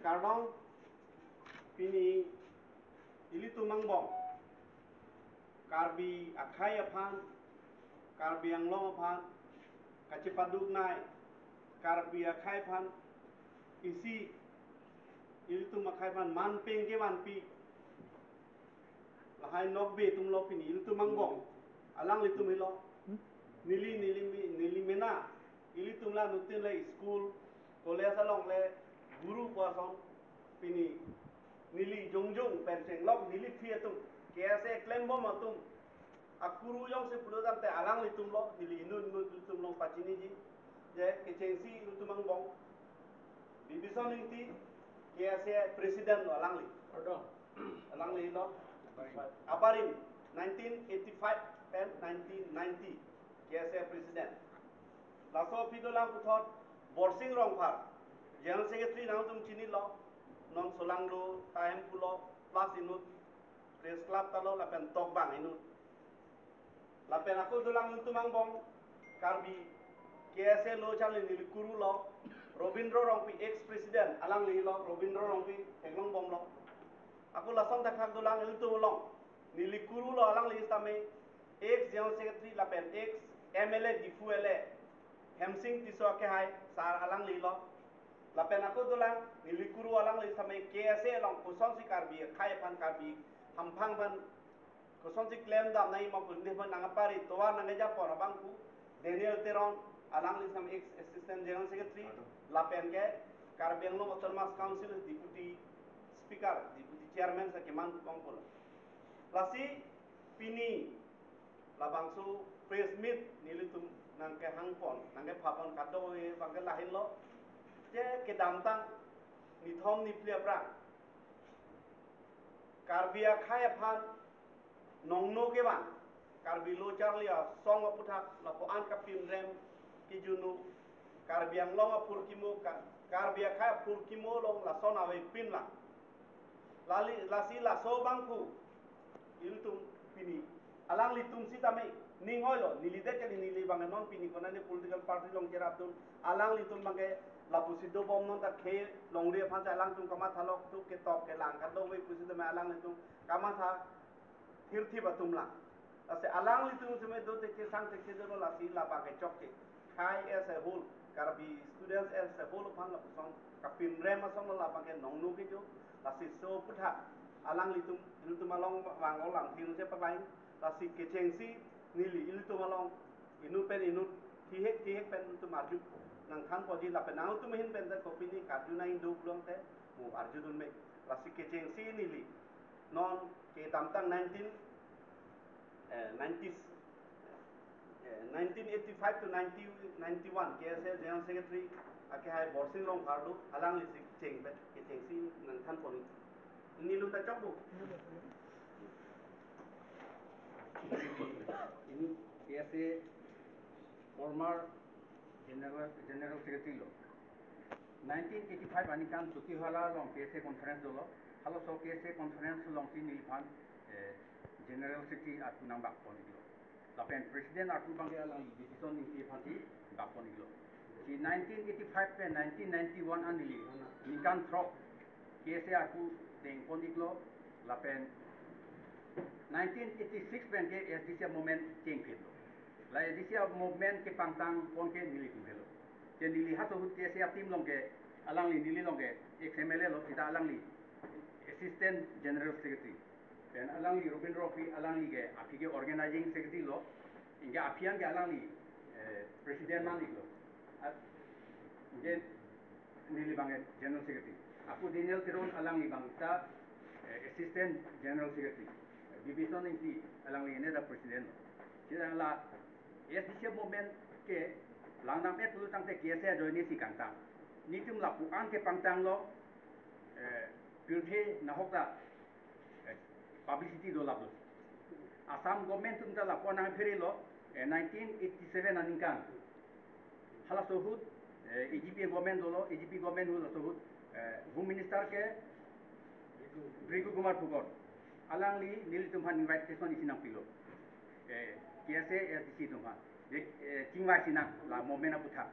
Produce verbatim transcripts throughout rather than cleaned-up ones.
Kardom, pini ilitum angbong Karbi akhei aphan, Karbi Anglong aphan kachepaduknei, Karbi akhei aphan isi ilitum akhei aphan manpeng kevanpi lahai nokbe atumlo pini ilitum angbong, alanglitum helo. Neli, neli, neli mena, ilitum la nutin le school, college along le guru pu ason, pini neli jongjong pen chenglok neliphi atum, K S A klembom atum akuru jongsi pulo tangte alanglitumlo, neli inut inut ilitum along pachiniji. Je kechengsi ilitum angbong, Bibison Ingti, K S A president lo alangli. Kardom. Alanglilo. Aparim, nineteen eighty-five pen nineteen ninety, K S A president. Laso aphi dolang puthot Borsing Rongphar, general secretary, nangtum chinilo, non solangdo ta hem pulo, plus inut, press club ta lo, lapen tokbang inut. Lapen ako dolang ilitum angbong, Karbi K S A lo charli neli kurulo, Robindro Rongpi, ex president, alanglilo, Robindro Rongpi theklongbomlo. Ako lason thakthak dolang ilitum along, neli kurulo alangli sitame, ex general secretary lapen ex M L A, Diphu L A, Hemsing Tisso akehai, sir alanglilo. Lapen ako dolang neli kuru alangli sitame K S A along kosonsi Karbi akhei aphan, Karbi hamphang aphan kosonsi klemdamnei ma pu neli aphan nangpari tovar nangkejapon abangphu Daniel Teron, alangli sitame ex assistant general secretary, lapen ke Karbi Anglong Autonomous Council deputy speaker, deputy chairman sa keman abangphulo. Lasi pini labangso press meet nelitum nangkehangpon, nangkephapon kadokave abangke lahenlo. Je kedamtang nithom niphli aphrang Karbi akhei aphan nongno kevan, Karbi lo charli asong aputhak lapu-an kapinrem kejunu, Karbi Anglong aphurkimo, Ka-, Karbi akhei aphurkimo along lason avepinlang. Lali, lasi laso abangphu ilitum pini, alanglitum sitame ning oilo, neli det kali, neli abang non pini konane political party along cherapdun, alanglitum abangke lapusi dobom non ta khei longri aphan si alangtum kamathalok tu ketok kelang kadokave pusitame alanglitum kamatha thirthip atum lang. Lasi alanglitum sitame do thekthek sang thekthek dolo, lasi labangke chokche. Akhei as a whole, Karbi students as a whole aphan lapuson kapinrem asonlo labangke nongno kejo. Lasi laso aputhak alanglitum, ilitum along vang olam thirun che palai. Lasi kechengsi neli ilitum along inut pen inut thihek thihek pen ilitum arju nangthanponji, lapen nangtum ahin pen ta kopine karju nangdo pulote mo arjudun me. Lasi kechengsi neli non kedamtang nineteen, eh, nineties, eh, nineteen eighty-five to nineteen ninety-one K S A general secretary akehai Borsing Rongphar do, alanglisi cheng pen kechengsi nangthanpon. Neli ta chokpo. Ini K S A former general, general secretary lo. Nineteen eighty-five aningkan Chokihola along K S A conference dolo. Halaso K S A conference alongsi neliphan, eh, general secretary arpu nangbakpon-iklo. Lapen president arpu abangke alangli Bibison Ingti aphansi bakpon-iklo. Si nineteen eighty-five pen nineteen ninety-one an neli ningkan throk K S A arpu dengpon-iklo. Lapen nineteen eighty-six pen ke A S D C movement chengphitlo. La A S D C movement kepangtangpon ke nelitum helo. Ke neli halaso ahut K S A team along ke, alangli neli along ke ex M L A lo, seta alangli assistant general secretary. Pen alangli Robindro Rongpi, alangli ke aphi ke organizing secretary lo, anke aphi an ke alangli, eh, president man-iklo. At, anke neli abang general secretary. Ako Daniel Teron, alangli abang ta, eh, assistant general secretary. Bibison Ingti, alangli ne ta president lo. Seta la A S D C movement ke langdam-et pulo tangte K S A ajoine si kangtang. Nelitum lapu-an kepangtanglo, eh, pirthe nahok ta, eh, publicity dolaplo. Assam government atum ta lapu-an nangpherelo, eh, nineteen eighty-seven aningkan. Halaso ahut, eh, A G P government dolo, A G P government ahut, laso ahut, eh, Home Minister ke Bhrigu Kumar Fugon. Alangli nelitum aphan invitation isi nangpilo. Eh, K S A A S D C atum aphan. De, eh, chingvai sinang la movement aputhak.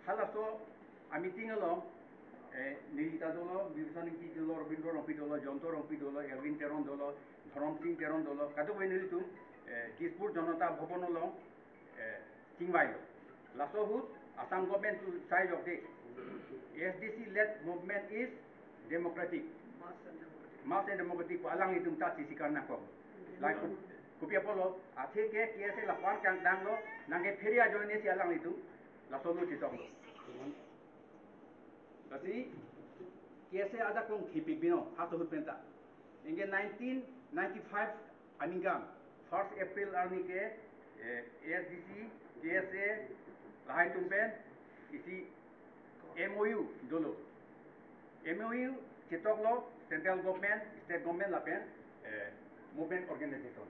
Halaso a-meeting along, Eh, neli ta dolo, Bibhishan Ingti dolo, Rabindra Rongpi dolo, Jayanta Rongpi dolo, Elwin Teron dolo, Dhorom Sing Teron dolo, kadokave nelitum, eh, Dispur Janata Bhavan along, eh, chingvailo. Laso ahut, Assam government tu sai jokde. A S D C led movement is democratic. Mass and democratic. Mass and democratic pu alanglitum ta chisi karna kok. Like, kopi apotlo, athe ke K S A lapu-an kangtanglo, nangkephere ajoine si alanglitum, laso lo chitoklo. Lasi, K S A ajakong thepik bino, halaso ahut penta. Anke nineteen ninety-five aningkan, first April arni ke, eh, A S D C, K S A, lahai atum pen, isi M O U dolo. M O U chitoklo, central government, state government lapen, eh, movement organization.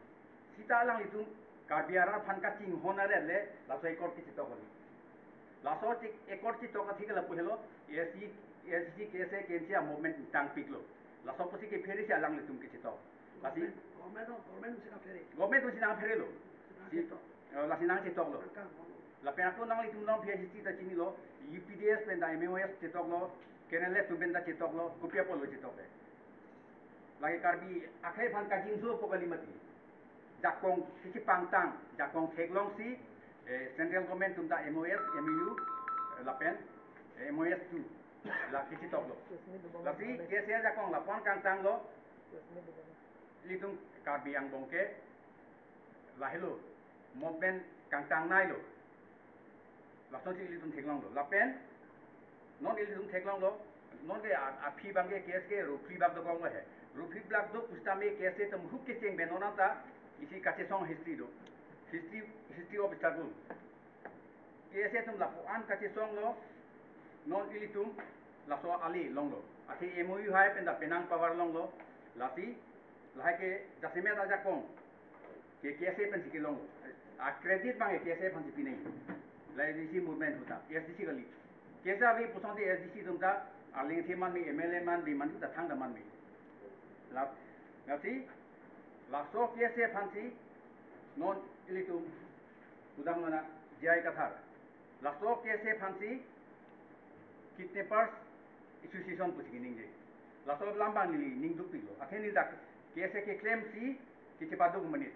Sita alanglitum Karbi arat aphan kachinghon aret le, laso accord kechitoklo. Laso chik accord chitok atheke lapu helo, A S D C, A S D C, K S A, K N C a movement tangpiklo. Laso pusi kephere si alanglitum kechitok. Lasi Government, government, government si nangphere. Government si nangpherelo. Nangchitok. Si, eh, lasi nangchitoklo. Nangkang, oh. Lapen ako nanglitum nang P H C ta chinilo, U P D S pen ta M O S chitoklo, K N L F atum pen ta chitoklo, kopi apotlo chitok ke. Lake Karbi akhei aphan kajinso po kali mati. Jakong kechipangtang, jakong theklongsi, eh, central government atum ta M O S, M O U, eh, lapen, eh, M O S tu, la kechitoklo. Lasi, K S A ajakong lapu-an kangtanglo, ilitum Karbi angbong ke, lahelo, movement kangtangnailo. Lasonsi ilitum theklonglo. Lapen, non ilitum theklonglo, non ke a-, aphi abang ke K S A ke ruphli bak dokoklo he. Ruphli bak do pusitame K S A atum ahut kecheng pen non anta, isi kachesong history do. History, history of struggle. K S A atum lapu-an kachesonglo, non ilitum laso ale longlo. Athe M O U hai pen ta penang power longlo, lasi, lahai ke jasemet ajakong ke K S A pensi kelong. A credit abang ke K S A aphansi pinoi. La A S D C movement ahut ta, A S D C kali. K S A ave pusonte A S D C atum ta, arleng the manme, M L A manme, mantu ta thangta manme. La, lasi, laso K S A aphansi, non ilitum, pudam mana, J I Kathar. Laso K S A aphansi, Kidnappers Association pusi keningje. Laso alam abang neli ning dukpiklo. Athe neli dak K S A keklemsi kechepaduk amonit.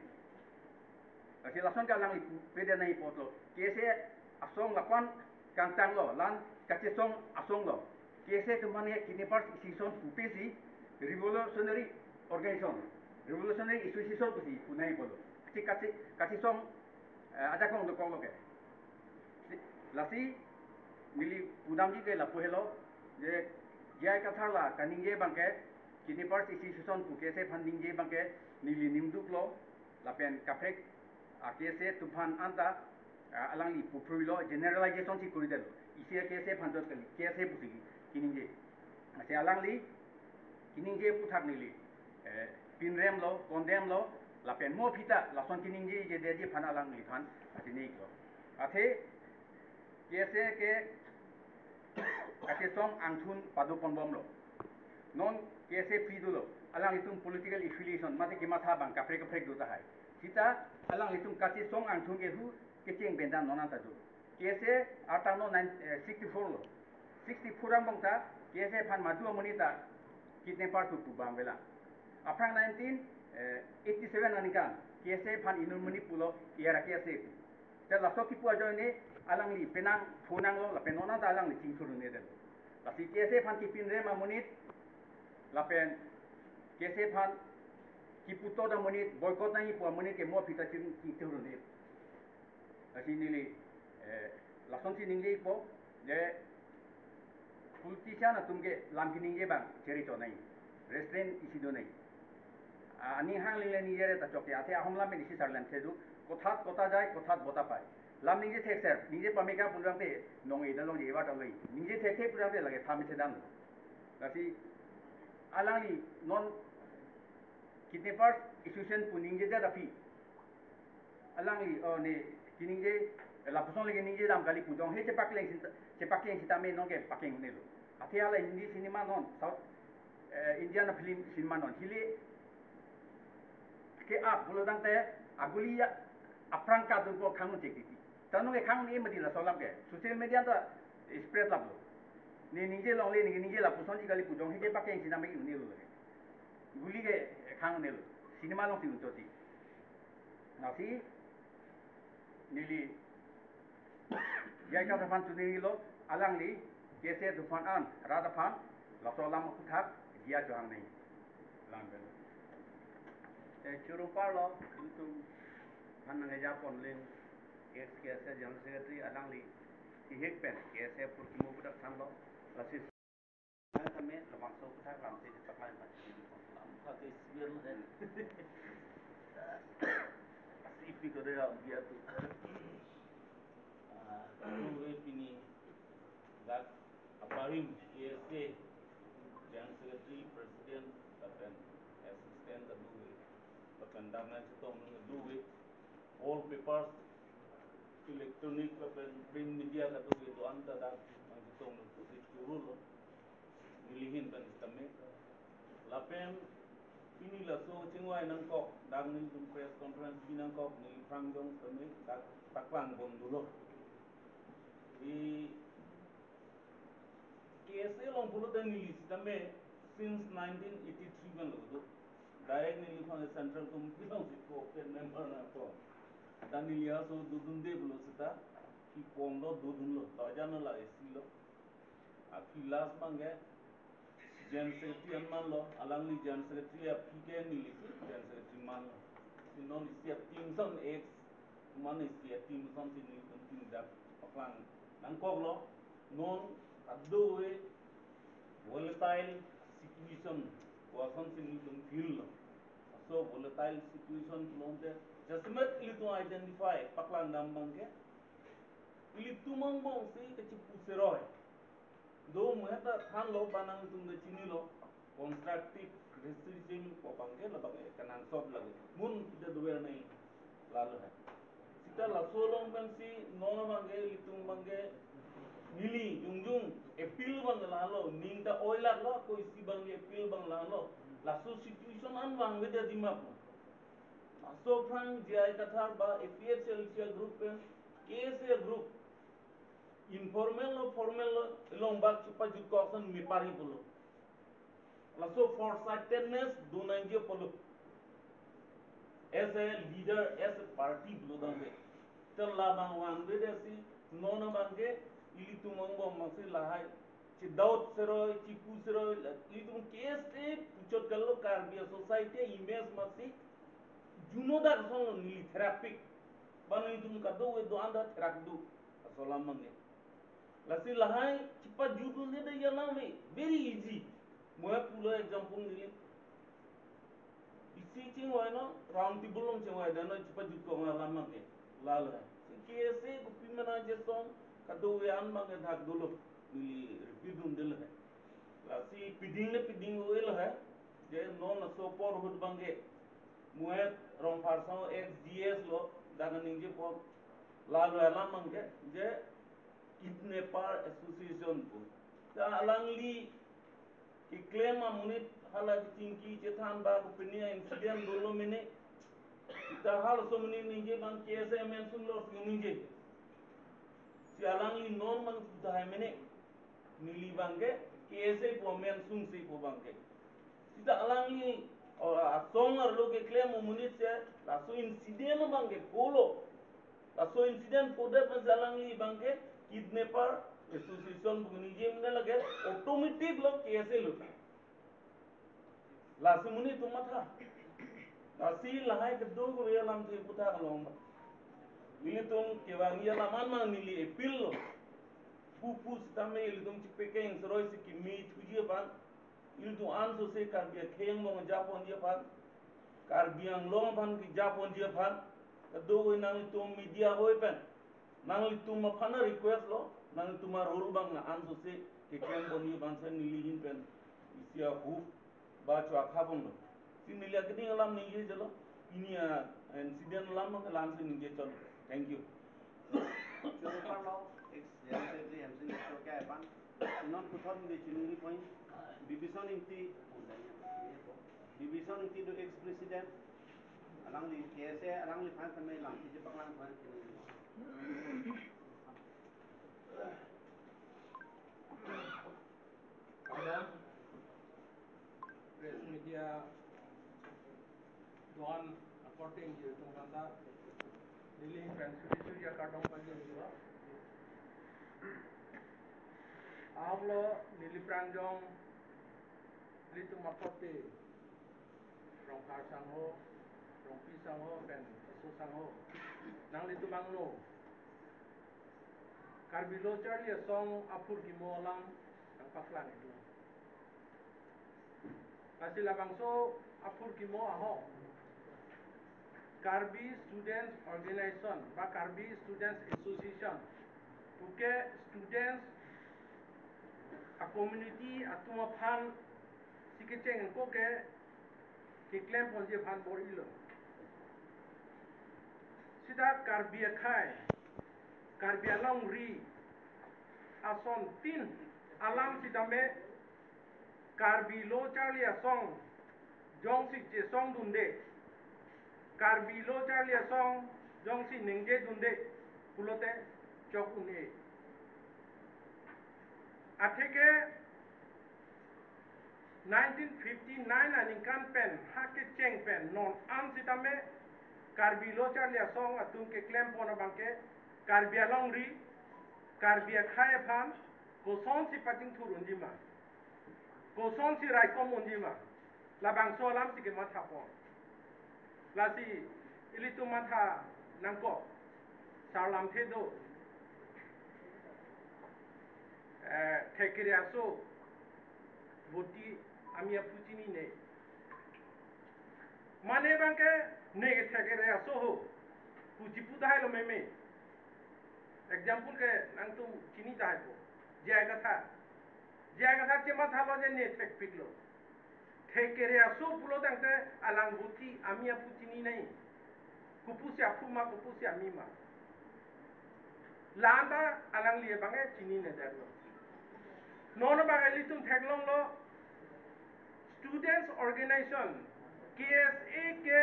Lasi lason ke alangli pu-, pede nai apotlo. K S A asong lapu-an kangtanglo, la-an kachesong asonglo. K S A atum aphan ke Kidnappers Association pupe si revolutionary organization, revolutionary association pusi punai apotlo. Kache, kache, kachesong, eh, ajakong dokoklo ke. Lasi, neli pudamji ke lapu helo, je J I Kathar la kaningje abang ke, Kidnappers Association pu K S A aphan ningje abang ke, neli ning duklo, lapen kaprek, a K S A atum aphan anta, a, alangli puphruilo, generalization si koridetlo. Isi a K S A aphan dot kali, K S A pusi keningje. Lasi alangli, keningje aphuthak neli, eh, pinremlo, condemnelo, lapen mo aphi ta, lason keningjeje detji aphan alangliphan, achiniklo. Athe, K S A ke kachesong angthun padoponbomlo. Non K S A free dolo, alanglitum political affiliation, mate kematha abang kaprek kaprek do tahai. Sita, alanglitum kachesong angthun ke hu, kecheng pen ta non anta do. K S A arta non nine, eh, sixty-four lo. Sixty-four angbong ta, K S A aphan madu amonit ta, kidnapper pu pu abang avelang. Aphrang nineteen, eh, eighty-seven aningkan, K S A aphan inut amonit pulo, era K S A pu. Te laso kipu ajoine, alangli penang phonanglo, lapen non anta alangli chingthur un-edetlo. Lasi K S A aphan kipinrem amonit, lapen K S A aphan kiputot amonit, boycott nangji pu amonit ke mo aphi ta ching, chingthur un-e. Lasi neli, eh, lasonsi ningjepo, je politician atum ke lam keningje abang cheri chonai, restraint isi donai. Ah, aning hang lingle ningjere ta chokche, athe ahom lam pen isi sarlem thedu, kothat kota jai, kothat bota pai. Lam ningje thekser, ningje pameka pulote nong-e dalongji ewa daloi. Ningje thekthe pulote lake phame sedam. Lasi alangli non kidnappers association pu ningjedet aphi, alangli, oh, ne, keningje, lapuson le keningje dam kali pu jong he chepakleng sita, chepakeng sitame non ke pakeng nelo. Athe hala Hindi cinema non, South, eh, Indian film cinema non, hile ke-ap pulo tangte aguli ya aphrang kadunpo khang un-e titi. Ta non ke khang un-e mati laso alam ke. Social media ta spread laplo. Ne ningje longle, ne ningje lapusonji kali pu jongsi ke pakeng sinam ke un-elo. Guli ke khang un-elo. Cinema alongsi unchotji. Lasi neli J I Kathar aphan choningri lo, alangli K S A atum aphan an, rat aphan, laso alam aphuthak diya chohang nai. Lang pen. Eh, choro parlo, ilitum aphan nangkeja ponlin, ex K S A General Secretary alangli, ihek pen, K S A purkimo pudak thanlo, lasi Nang kami labangso aphuthak lamthe chepaklangji. Lam pakai sibir lah. Sipi ko dei dia tu. Ah, kami pini dak aparim K S A General Secretary, President, lapen Assistant, lapen dak nangchetong, all papers, electronic lapen print media kadokave do-an ta dak nangchetong pusi choro lo. Neli ahin pen sitame. Lapen pini laso chingvai nangkok, dak nelitum press conference bi nangkok, neliphan jong sitame dak paklang bom dolo. Di K S A along pulote neli sitame since nineteen eighty-three pen lo do. Direct neliphan Central Committee alongsi co-opted member nangpo. Dan neli aso dodunde pulo seta, kipon lo dodunlo, tajan lo la isi lo. Aphi last abangke General Secretary an manlo, alangli General Secretary aphi ke neli si General Secretary manlo. Si non isi ateam ason ex, man isi ateam ason si nelitum tin dak paklang nangkoklo. Non kadokave volatile situation pu asonsi nelitum feel lo. So volatile situation pulote jasemet ilitum identify paklang dam abangke, ilitum angbong si kachipu seroi do, muheta thanlo, ba nangtum ta chinilo, constructive criticism pu abangke labang ke kenangsot lagi. Mun kita dover nai lalo hai. Seta laso along pensi non abangke, ilitum abangke, neli jongjong appeal abang lalo, ning ta oilak lo, ako isi abangke appeal abang lalo. Laso situation an vangvedet jima pu. Laso aphrang J I Kathar ba A P H L C group pen K S A group, informal lo, formal lo, along bak chepajutkok ason mepari pulo. Laso foresightedness do nangji pulo. As a leader, as a party pulo tangte. Te labang vangvedet si non abangke ilitum angbong abangsi lahai chedoubt seroi, chipu seroi, la ilitum K S A puchot kalo, Karbi society image masi juno dak ason lo, neli therakpik. Ba nelitum kadokave do-an ta therak do. Laso alam abangke. Lasi lahai chepajut un-e dei alam ave, very easy. Mo pulo example neli. Isi chingvai non, round table along chingvai dam non, chepajutkok alam abangke. Lalo hai. Si K S A kopi mena ason kadokave an abangke thak dolo. Neli repeat dunde lo hai. Lasi piding le piding ave lo hai. Je non laso apor ahut abangke, muet Rongpharsong ex G S lo, dak ningje pon. Lalo alam abangke, je Kidnapper Association pu. Ta alangli keklem amonit hala kechingki chethan ba kopine incident dolo mene. Ta halaso amonit ningje abang K S A mention lo si ningje. Si alangli non abang sudah mene. Neli abangke K S A pu mention si pu abangke. Seta alangli, o, asong arlo keklem amonit si laso incident abangke pulo. Laso incident pudet pensi alangli abangke Kidnapper Association pu ningje mene lake automatic lo K S A lo. Lasi amonit atum matha. Lasi lahai kedo ko ya lam the putha kalong. Ilitum kevang ya laman mang neli appeal lo. Pu pu sitame ilitum chepakeng seroi si kimi thuji aphan. Ilitum ansose Karbi akhei angbong japonji aphan, Karbi Anglong aphan kejaponji aphan, kadokave nangtum media hoi pen, nanglitum aphan request lo, nangtum arole abang ansose keklem ponji aphan si neli ahin pen isi ahok ba cho akha ponlo. Si neli akeding alam ningje chotlo, pini a-incident alam ke la-ansi ningje chotlo. Thank you. Choro parlo, ex General Secretary Hemsen Tisso ke aphan. Non puthot neli chiningri point, Bibison Ingti, Bibison Ingti do ex president, alangli K S A, alangliphan kami lamthe chepaklang aphan chiningri. Press media do-an akorte ingjir atum aphanta neli pen suri suri akardom pajirlo. Ahoklo neli pranjong ilitum akorte Rongphar sangho, Rongpi sangho pen Tisso sangho, nanglitum angno Karbi Lo Charli Asong aphurkimo alam nangpaklang iklo. Lasi labangso aphurkimo ahok Karbi Students Organization ba Karbi Students Association puke students a community atum aphan si kecheng ko ke keklem ponji aphan bor-ilo. Sita Karbi akhei, Karbi alongri asontin alam sitame Karbi Lo Charli Asong jongsi chesongdunde, Karbi Lo Charli Asong jongsi ningjedunde pulote chok un-e. Atheke nineteen fifty-nine aningkan pen ha kecheng pen non an sitame Karbi Lo Charli Asong atum keklem pon abangke Karbi alongri, Karbi akhei aphan kosonsi pachingthur unji ma, kosonsi raikom unji ma, labangso alam si kematha pon. Lasi ilitum matha nangkok, sarlamthe do, eh, thek kere aso, voti ami aphu chinine. Mane abangke ne ke thek kere aso ho, pu chipu tahai lo meme. Example ke nangtum chini tahai po. J I Kathar. J I Kathar chemathalo je ne thekpiklo. Thek kere aso pulo tangte alang voti ami aphu chininei. Kopusi aphu ma, kopusi ami ma, la-anta alangli abangke chininedetlo. Non abang ilitum theklonglo Students Organization, K S A ke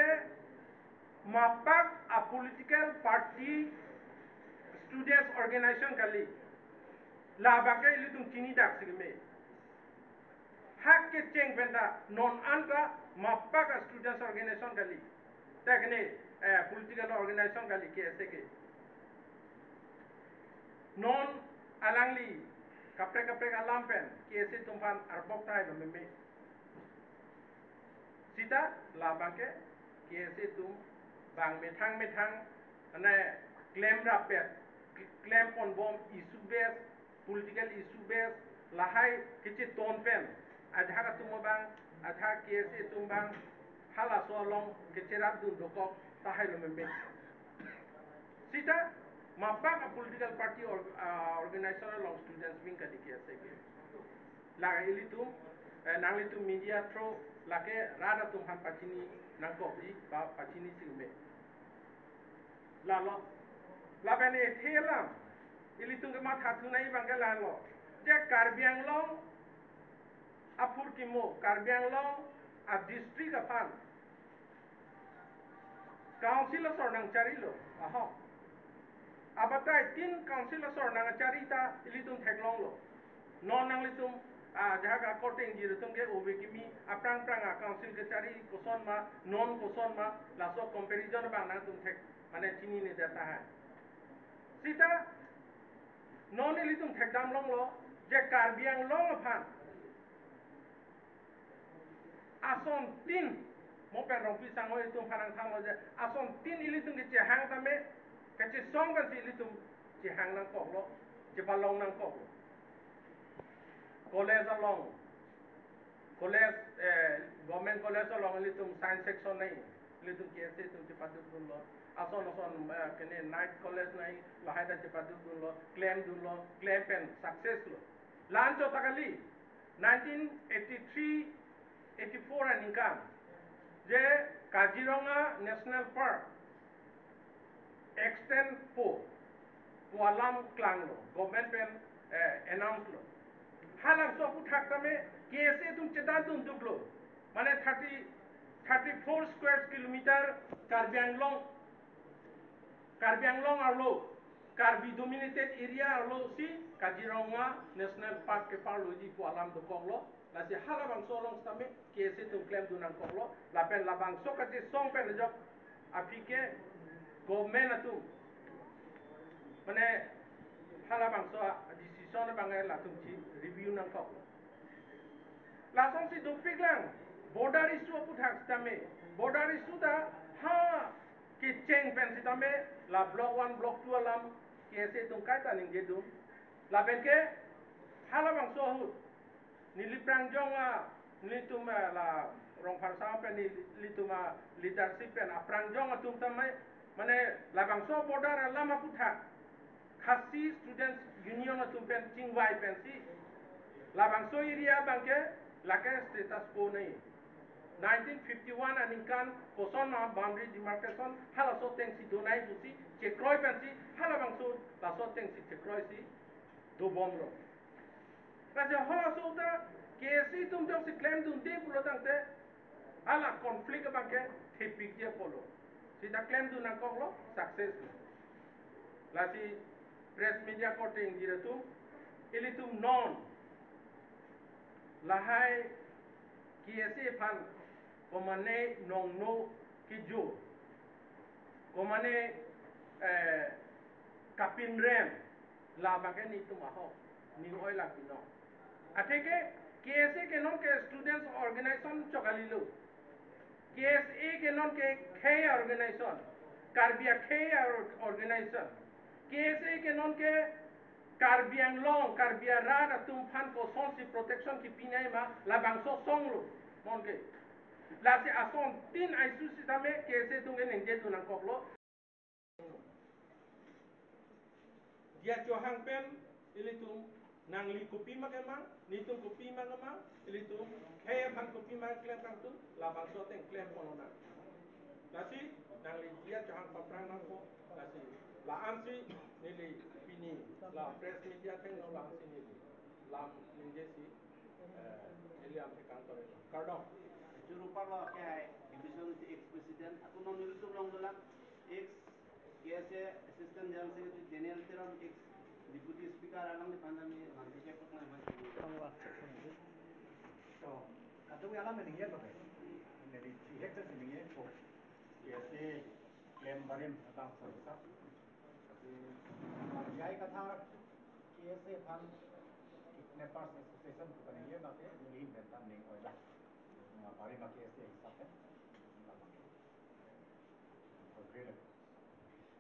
mapak a political party, students organization kali. Labangke ilitum chinidak si keme. Ha kecheng penta non anta mapak a students organization kali. Tekne, eh, political organization kali K S A ke. Non alangli kaprek kaprek alam pen K S A atum aphan arbok tahai lo meme. Sita labangke K S A atum bang methang methang, mane, klem rapet, klem ponbom issue base, political issue base, lahai kecheton pen ajahak atum abang, ajahak K S A atum abang halaso along kecherapdun dokok tahai lo meme. Sita mapak a political party or, ah, organization along students wing kali K S A ke. Lake ilitum, eh, nanglitum media through lake rat atum aphan pachini nangkokji ba pachini si keme. Lalo, lapen ethe alam ilitum kematha thunei abangke lalo, je Karbi Anglong aphurkimo, Karbi Anglong a district aphan council asor nangcharilo, ahok. Abatai tin council asor nangchari ta ilitum theklonglo. Non nanglitum, ah, ajahak akorte ingjir atum ke ove kimi aphrang phrang a council kechari koson ma, non koson ma, laso comparison abang nangtum thek, mane, chininedet tahai. Sita non ilitum thekdamlonglo je Karbi Anglong aphan asontin, mo pen Rongpi sangho itum aphan nangthanlo je asontin ilitum kechehang tame, kechesong pensi ilitum chehang nangkoklo, chepalong nangkoklo. College along, college, eh, government college along ilitum science section nei, ilitum K S A atum chepadukdunlo. Ason ason, eh, kene night college nei, lahai ta chepadukdunlo, klemdunlo, klem pen success lo. La-anchot ta kali, nineteen eighty-three eighty-four aningkan je Kaziranga National Park extend po pu alam klanglo, government pen, eh, announce lo. Halabangso aphuthak tame K S A atum chetandun duklo. Mane thirty, thirty-four square kilometer Karbi Anglong, Karbi Anglong arlo Karbi dominated area arlo si Kaziranga National Park keparloji pu alam dokoklo. Lasi halabangso along sitame K S A atum klemdun nangkoklo. Lapen labangso kachesong pen ajok aphi ke government atum, mane, halabangso a-decision abang ke latum chi review nangkoklo. Lasonsi dopiklang, border issue aputhak sitame, border issue ta ha kecheng pen sitame, la block one, block two alam K S A atum kaita ningjedun. Lapen ke halabangso ahut neli prangjong a, nelitum, eh, la Rongphar asong pen neli-, nelitum aleadership pen aprangjong atum tame, mane, labangso border alam aputhak Khasi Students Union atum pen chingvai pensi labangso area abang ke lake status quo nai. Nineteen fifty-one aningkan koson ma boundary demarcation halaso atengsi do nai pusi chekroi pensi halabangso laso atengsi chekroisi dobomlo. Lasi halaso ta K S A atum jongsi klemdunde pulo tangte, hala conflict abang ke thepikji apotlo. Sita klemdun nangkoklo, success lo. Lasi press media korte ingjir atum, ilitum non lahai K S A aphan komane nongno kejor, komane, eh, kapinrem, labang ke nelitum ahok ning-oi lang pinon. Atheke K S A ke non ke students organization chot kalilo. K S A ke non ke khei organization, Karbi akhei or-, organization. K S A ke non ke Karbi Anglong, Karbi arat atum aphan kosonsi protection kipinai ma, labangso asong lo, non ke. Lasi asong tin ai su sitame K S A atum ke ningjedun nangkoklo. Diya Chauhan pen ilitum nangli kopi ma kemang, nelitum kopi ma kemang, ilitum khei aphan kopi ma keklem kangtung, labangso ateng klem pononang. Lasi nangli Diya Chauhan paphrang nangpo, lasi la-ansi neli pini la press media athengno la-ansi neli lam ningjesi, eh, neli lam kekang kore. Kardom. Choro parlo ke hai division ex president, ako non nelitum along dolang ex K S A Assistant General Secretary Daniel Teron, ex Deputy Speaker, alangliphan tame mansi chekok nang mas. So, kadokave alam ningje lo. Neli chihek ta ningje ko. K S A klem barim abang so sa. J I Kathar K S A aphan Kidnappers Association pu kaningje abang ke neli pen ta ning-oila. Barim a K S A hisap pen.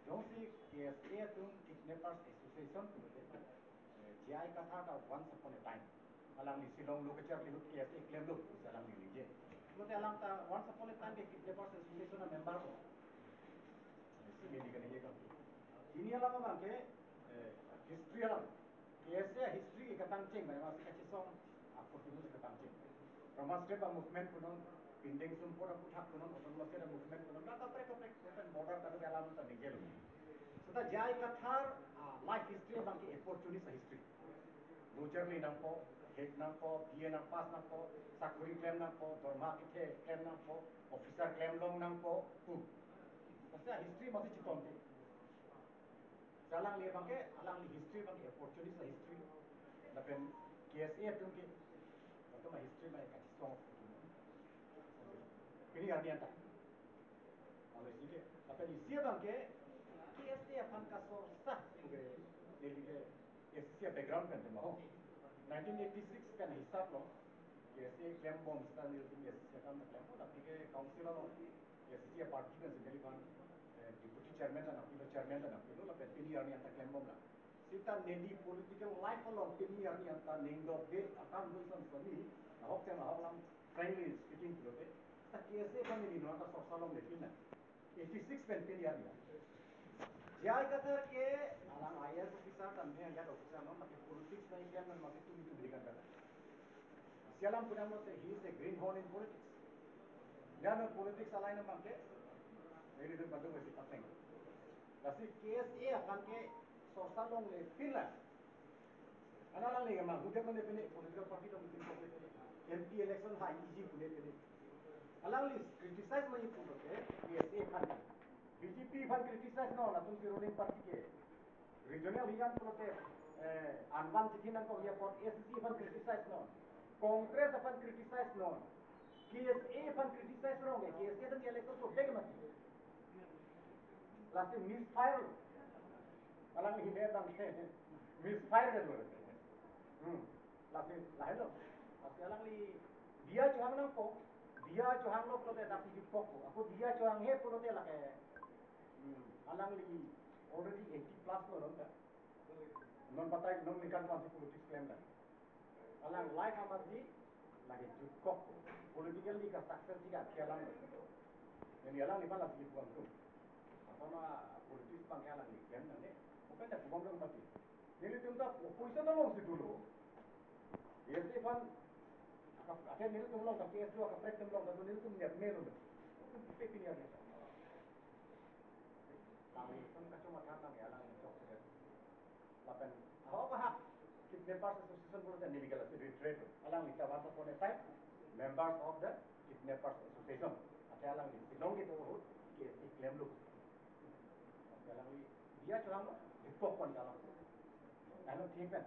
Jongsi K S A atum Kidnappers Association pulote, eh, J I Kathar ta once upon a time alangli Shillong lo kacharli ahut K S A klemlo pusi alangli ningje. Pulote alang ta once upon a time ke Kidnappers Association a member ko. Isi neli kaningje ko. Pini alam abang ke, eh, history alam. K S A history ke katangcheng, mane masi kachesong a-opportunist katangcheng. Roma State a-movement punon, Pindeng Sumpot aputhak punon, Autonomous State a-movement punon, la kaprek kaprek, even border kadokave alam ta ningjelo. Seta J I Kathar, ah, life history abang ke opportunist history. Lo charli nangpo, hek nangpo, B A nangpass nangpo, sakori klem nangpo, dorma kethe klem nangpo, officer klem long nangpo, pu. Lasi history masi chikom ti. Alangli abang ke, alangli history abang ke opportunist history. Lapen K S A atum ke, latum history abang kachesong. Pini arni anta. Alo isi ke, lapen isi abang ke, K S A aphan kasorsa, ke, neli ke, S C C a-background pen tema ho. Nineteen eighty-six pen hisap lo, K S A klembom seta nelitum S C C akam ta klempo, tapi ke council along S C C a-party pen si neliphan, eh, deputy chairman ta nangpilo, chairman ta nangpilo, lapen pini arni anta klembom lang. Seta neli political life along pini arni anta ningdokde akam do isan soni, ahok chen ahok lam, frankly speaking pulote, seta K S A aphan neli non anta sorsa longle pina. Eighty-six pen pini arni. J I Kathar ke alang I A S officer, tame ajat officer non, tapi politics na ikan man masi tumi tumi kan kata. Sialam pudam lo se, he is a greenhorn in politics. Dia no politics alai na bangke, neli tu badu masi pateng. Lasi K S A aphan ke sorsa longle pin lang. Ana alangli ke ma, hudet mane pini political party tong tin pokok pini. M P election ha easy pune pini. Alangli criticize mane pulote, K S A aphan. B J P aphan criticize non, latum ke ruling party ke. Regional hijan pulote, eh, anvan chithi nangkok ya pon A C C aphan criticize non. Congress aphan criticize non. K S A aphan criticize rong ya, K S A dan election ko bag mati. Lasi misfire. Alangli hine tang misfire lo. Hmm. Lasi lahelo. Lasi alangli diya chohang nangpo. Diya chohanglo pulote dak si jipok ko. Ako diya chohanghe pulote lake. Hmm. Alangli already eighty plus lo non ta. Non patai non ningkan ko-ansi politics klem ta. Alang life amat si lake jutkok. Politically ka success si ka kialang. Jadi alangliphan lasi puang tu. Apa ma politics pang alangliklem nang ne. Open ta puang dong mati. Nelitum ta opposition alongsi dolo. Yes, iphan aka, ake nelitum along ka K S A akaprek atum along ka nelitum niat melo. Pe pini ake. Kami pun kacamata kami alang chokche. Lapen, ahok ahak Kidnappers Association pulote neli ke lasi retreat. Alangli ta once upon a time members of the Kidnappers Association. Ate alangli Shillong ke to ahut K S A klemlo. Ate alangli diya chohanglo, jipok pon alang. Ano thik kan?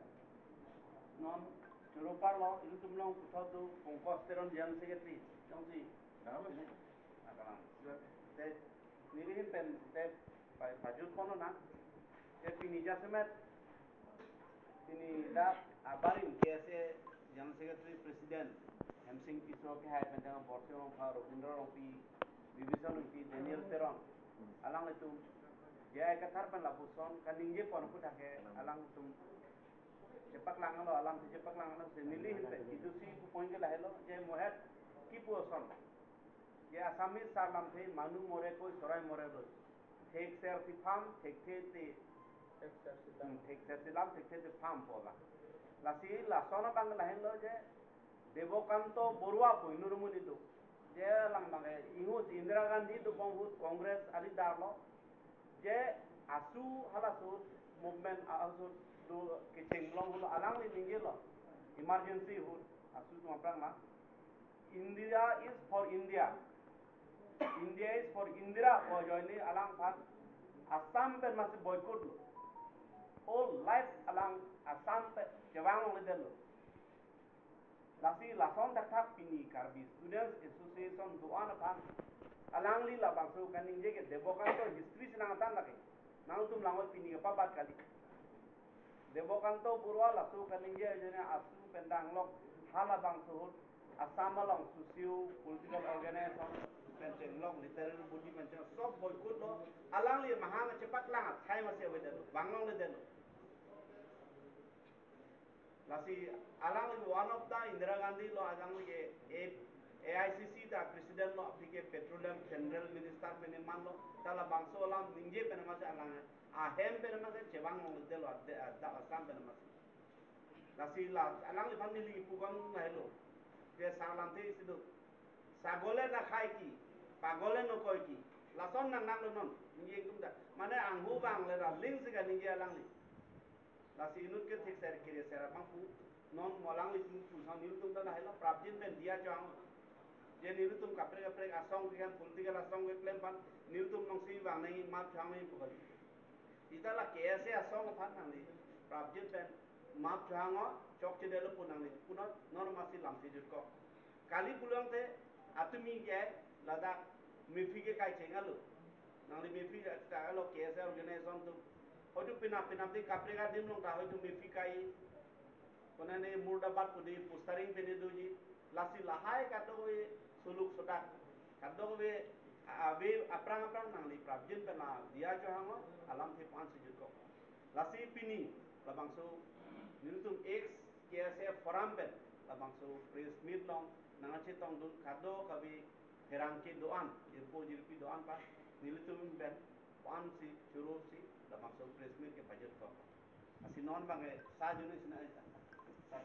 Non, choro parlo, ilitum along puthot do, Pankaj Teron General Secretary. Jongsi. Nama sih? Akalang. Te, nelihin pen, te, pa-, pajut kono na. Te pini jasemet. Pini dak abarim K S A General Secretary President Hemsing Tisso kehai pen jang Borsing Rongphar, Robindro Rongpi, Bibhishan Rongpi, Daniel Teron. Alanglitum. J I Kathar pen lapuson, kaningje pon pu thake, alanglitum. Chepaklanglo, alang chepaklanglo, si nelihin pen, idusi pu point ke lahelo, je mohet kipu ason. Je Assamese sarlamthe, manu more koi, sorai more doi. Thekser si pham, thekthe te. Thekser si lam. Hmm, thekser si lam, thekthe te pham pu la. Lasi lason abang lahenlo je, Debakanto Borua pu inut amonit do. Je alang abang ke inghus Indira Gandhi dobom ahut Congress a-leader lo. Je asu halaso movement asu do kecheng long ahut alangli ningjelo. Emergency ahut asu atum aphrang ma. India is for India. India is for Indira pu ajoine alangphan Assam pen masi boycott lo. Whole life alang Assam pen chevang longledetlo. Lasi lason thakthak pini Karbi Students Association do-an aphan alangli labangso kaningje ke Debakanto history si nangthan lake. Nangtum langoi pini kepabat kali. Debakanto Borua laso kaningje ajoine asu pen danglok halabangso ahut Assam along socio political organization pen chenglok literary body pen cheng sob boycott lo, alangli mahang chepaklang athai masi avedetlo, vang longledetlo. Lasi alangli one of the Indira Gandhi lo alangli ke A-, A I C C ta president lo aphi ke petroleum general minister pen man lo ta labangso alam ningje pen masi alang ahem pen masi chevang longledetlo ade, ada Assam pen masi. Lasi la alangliphan neli ipukang lahelo. Je sarlamthe isi do. Sagole na khai ki, pagole no koi ki. Lason nang nang lo non. Ningje ingtum ta. Mane anghu vang le ra ling si kaningje alangli. Lasi inut ke thik ser kiri ser abang pu. Non mo alanglitum pu sang nelitum ta lahelo prapjin pen diya chohang. Je nelitum kaprek kaprek asong ke kan political asong keklem aphan nelitum nongsi vang nangji map chohang nangji pu kali. Seta la K S A asong aphan nangli prapjin pen map chohang o chokchedetlo pu nangli punot non masi lamthe jutkok. Kali pulote atumi ke ladak mephi ke kai cheng alo. Nangli mephi ta alo K S A organization atum. Hoitu penap penap te kaprek adim along ta hoitu mephi kai. Konane Murdabad pu de postering pine doji. Lasi lahai kadokave suluk sodak. Kadokave ave aphrang aphrang nangli prapjin pen la diya chohang o alamthe pu-ansi jutkok. Lasi pini labangso nelitum ex K S A forum pen labangso press meet along nangkachetongdun kadokave pherangke do-an, jirpo jirpi do-an aphan nelitum pen pu-ansi choro si labangso press meet ke pajutkok. Lasi non abang ke sa juni sina ita. Sa.